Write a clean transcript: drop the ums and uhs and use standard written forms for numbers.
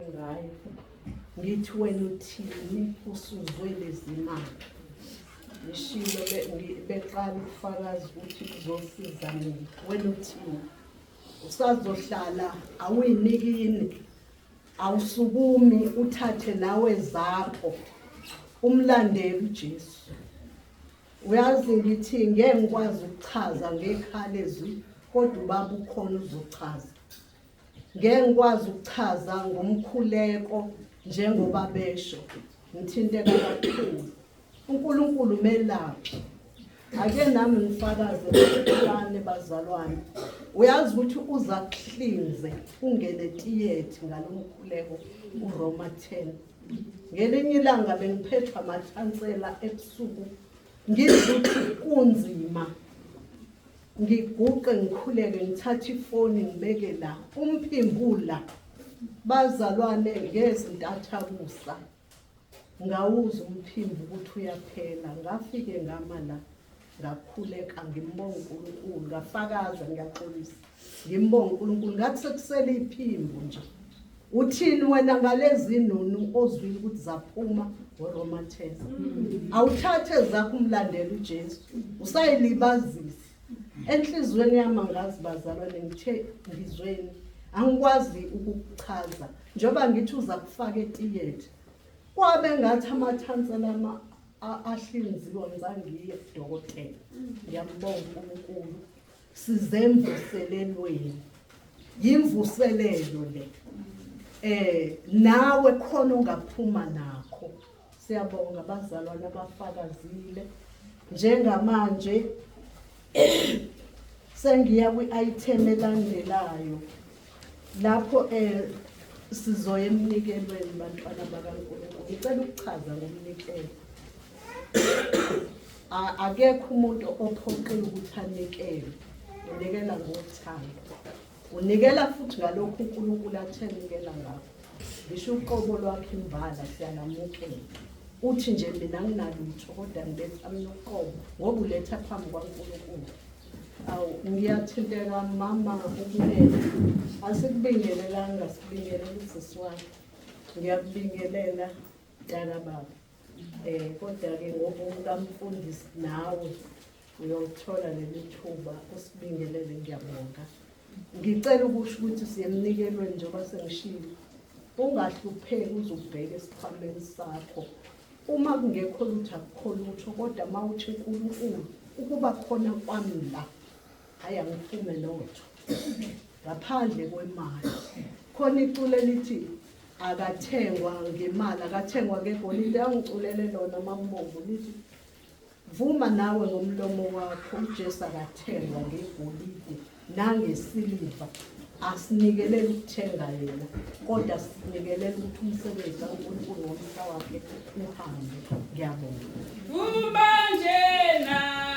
Ngayo ngithi wena uthini usuzwe lezimali ngishilo beqala ukufakaza ukuthi kuzosiza mina wena uthini usazohlala awuyinikini awusukumi uthathe nawe zakho umlandele uJesu uyazi ngithi ngeke ngikwazi ukuchaza ngekhala ezwi kodwa ubaba ukhona uzochaza Ngeke ngikwazi ukuchaza ngomkhuleko njengoba besho. Ngithinteka kakhulu. UNkulunkulu melaphi. Ake nami ngifakaze ngokufane bazalwane. Uyazi ukuthi uza kuhlinze ungene tiyethi ngalomkhuleko uRoma 10. Ngelinye ilanga bengiphethwa amathansela ebusuku ngizwa ukuthi kunzima Ngiguqe ngikhuleke ngithathe ifoni ngibeke la umphimbo la bazalwane ngezintathakusa ngawuza umphimbo ukuthi uyaphela ngafike ngama la ngakhuleka ngimbonga uNkulunkulu ngafakaza ngiyaxolisa ngimbonga uNkulunkulu ngathi sekusele iphimbo nje uthini wena ngalezi nunu ozwile ukuthi zaphuma ngoRoma 10 awuthathe zakho umlandela uJesu usayilibazisa enhlizweni yami angazi bazalwane ngithe ngizweni angikwazi ukukuchaza njengoba ngithi uza kufaka etiyethe kwabe ngathi amathansela ama ahlinziwa ngizangiye kudokotela ngiyambonga uNkulunkulu sizemvuselelweni yimvuselelo le eh nawe khona ongaphuma nakho siyabonga abazalwane abafakazile njengamanje sengiya kwi-item elandelayo lapho eh sizoya emnikelweni bantwana bakaNkulunkulu ngicela ukuchaza ngomnikelo Akekho umuntu ophoqiwe ukuthi anikele. Unikela ngothando. Unikela futhi ngalokhu uNkulunkulu athe nikela ngakho. Ngisho uqobo lwakhe imbala siyalamukela. Uthi nje mina nginalutho kodwa ngiletha mina uqobo ngoba uletha phambi kwaNkulunkulu. Awu ngiyathinteka mama ukunene. Asikubingelelanga sibingelela usisi wakhe. Ngiyakubingelela mntaka baba. Eh kodwa ke ngoba umkamfundisi nawe uyolithola leli thuba usibingelele ngiyabonga. Ngicela ukusho ukuthi siyemnikelweni njengoba sengishilo. Ungahlupheki uze ubheke esikhwameni sakho. Uma kungekho lutho akukho lutho kodwa uma uthi uNkulunkulu ukuba khona kwami la hayi angiphume lotho ngaphandle kwemali. Khona iculo elithi akathengwa ngemali akathengwa ngegolide angiculele lona mambombo lithi vuma nawe ngomlomo wakho uJesu akathengwa ngegolide nangesiliva asinikelele ukuthenga yena kodwa sinikelela ukuthi umsebenzi kaNkulunkulu ngomhla wakhe uhambe ngiyabonga Vuma njena.